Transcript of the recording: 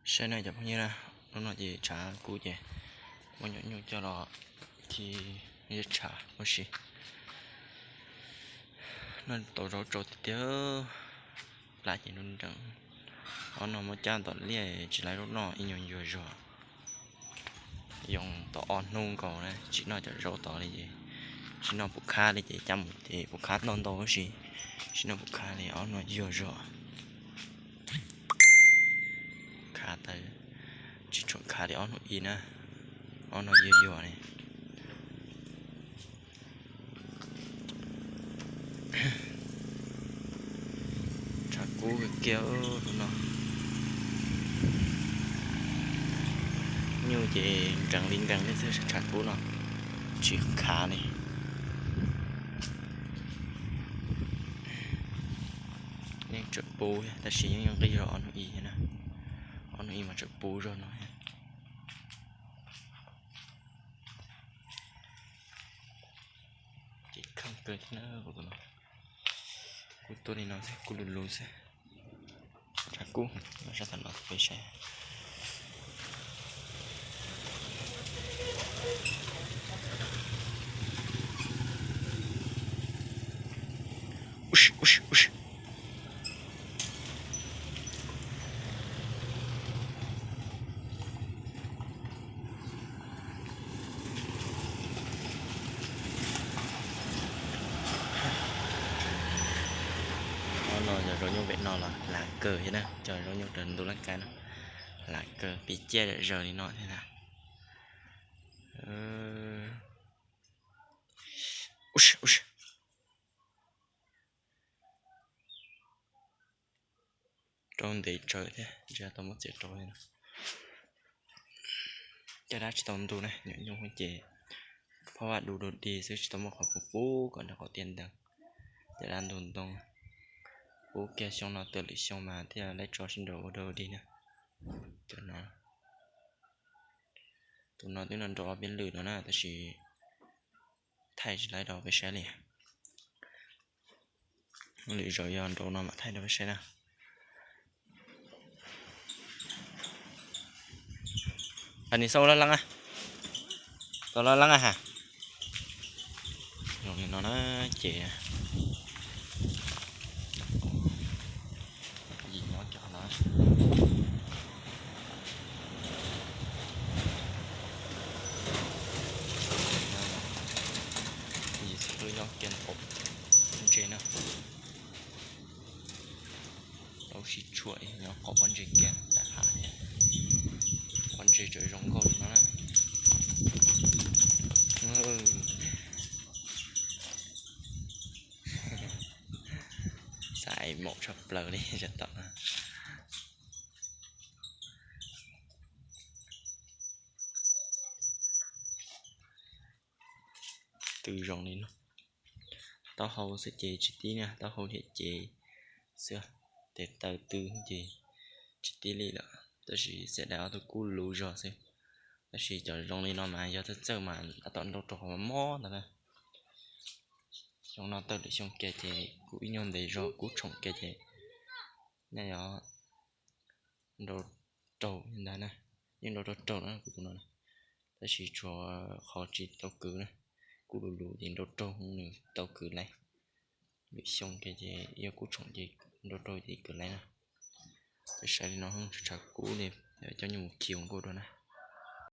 Saib na cov phooj ywg na, hnub no ces tshav kub ces muab nyuam nyuj coj los khi zeb tshav ua si. Noj tau zaub tsau tiag tiag, plab ces nrees nrees. Ob no muab cab tom liaj tsis laiv zaub noj ib nyuag yuag zog. Yoo tau ob hnub nkaus na tsis noj cov zaub tod li ces, tsis noj puas khab li ces cab mus ces puas khab ntau ntau tab sis tsis noj puas khab li, ob no yuag zog. Khav tas, tsis tshua khav li ob hnub ib na, ob no yuag yuag li. Tshav kub kiag hnub no. Nyuj ces nrees li nrees li xwb, tshav kub no tsis khav li. Yeej tseem puv tab sis yeej nqig rau ob hnub ib na, ob hnub ib mas tseem puv zog no. Ces kheej kawg thiab na, kuv tus no, kub tuaj li no xwb, kub lug lug xwb. Tshav kub, sab tom no peb saib. Ob no yog zaub nyuj pem no los hlav kawg thiab na, cov zaub nyuj raws ntuj laj kab no hlav kawg, pib ciaj zom zaws li no thiab na. Rau ntev tsawv thiab, ntshe tau muab txiav rau li no. Caj dab tsis tau ntu na, nyuam nyuj ces phab vaj du du dig xwb, tsis tau muaj qhov puv puv kom nrog qhov tiaj nteeg. Caj dab ntu ntoo, puv kiag xyoo no tawm lwm xyoo mas thiaj laib tso sib nraus ua dog ua dig na. Tus no, tus no twb no nrau ob peb lwm no na tab sis thaij tsis laib rau peb saib li. Lwm zaus yog nrau no mam thaij rau peb saib na. Nws xauj laj leeb, tau laj leeb ha. Zoo li no na, ces yim nyob cov no. Yim xub nyob kiag qaum ntses na. Tau sib tshuam nyob qaum pob ntseg kiag nram hav thiab. Pob ntseg tseem zoo nkauj li no na. Xav maum tshaj plaws li tam tom no. Tw zoo li no. Taub hau xwb ces tsis tib na, taub hau thiab ces xwb, tes taw tw ces tsis tib li lawm. Tab sis xav dais ob tug kub luv zog xwb. Tab sis cov zoo li no mas yog txawj txawj mas tab tom nrau rau qhov mob ntawd na. Xyoo no tawm lwm xyoo kiag ces kuv ib nyuag ntev zog kub tshoom kiag ces nyaj yog nrau raug ntag na, yeej nrau raug raug na kuv tus no na. Tab sis tshuav qhov tsis tau kwv na, kub luv luv ces nrau raug nws tau kwv laib. Lwm xyoo kiag ces yog kub tshoom ces nrau raug ces kwv laib na. Peb saib li no tshav kub li, coj nyuj mus khi ua nkuaj dua na.